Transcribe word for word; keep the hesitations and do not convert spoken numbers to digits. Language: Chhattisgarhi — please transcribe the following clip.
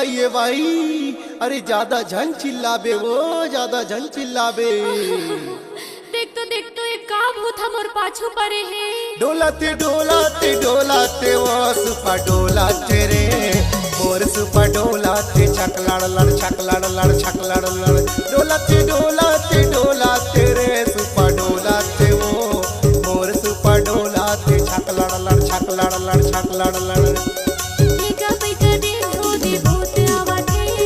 ये भाई, अरे ज्यादा झन चिल्लाबे वो, ज्यादा झन चिल्लाबे। देख तो, देख तो, एक का भूत हमर पाछू परे हे। डोलत डोलत डोलत वो सुपा डोलत रे, मोर सुपा डोलत, छकलड़ लड़, छकलड़ लड़, छकलड़ लड़। डोलत डोलत डोलत रे,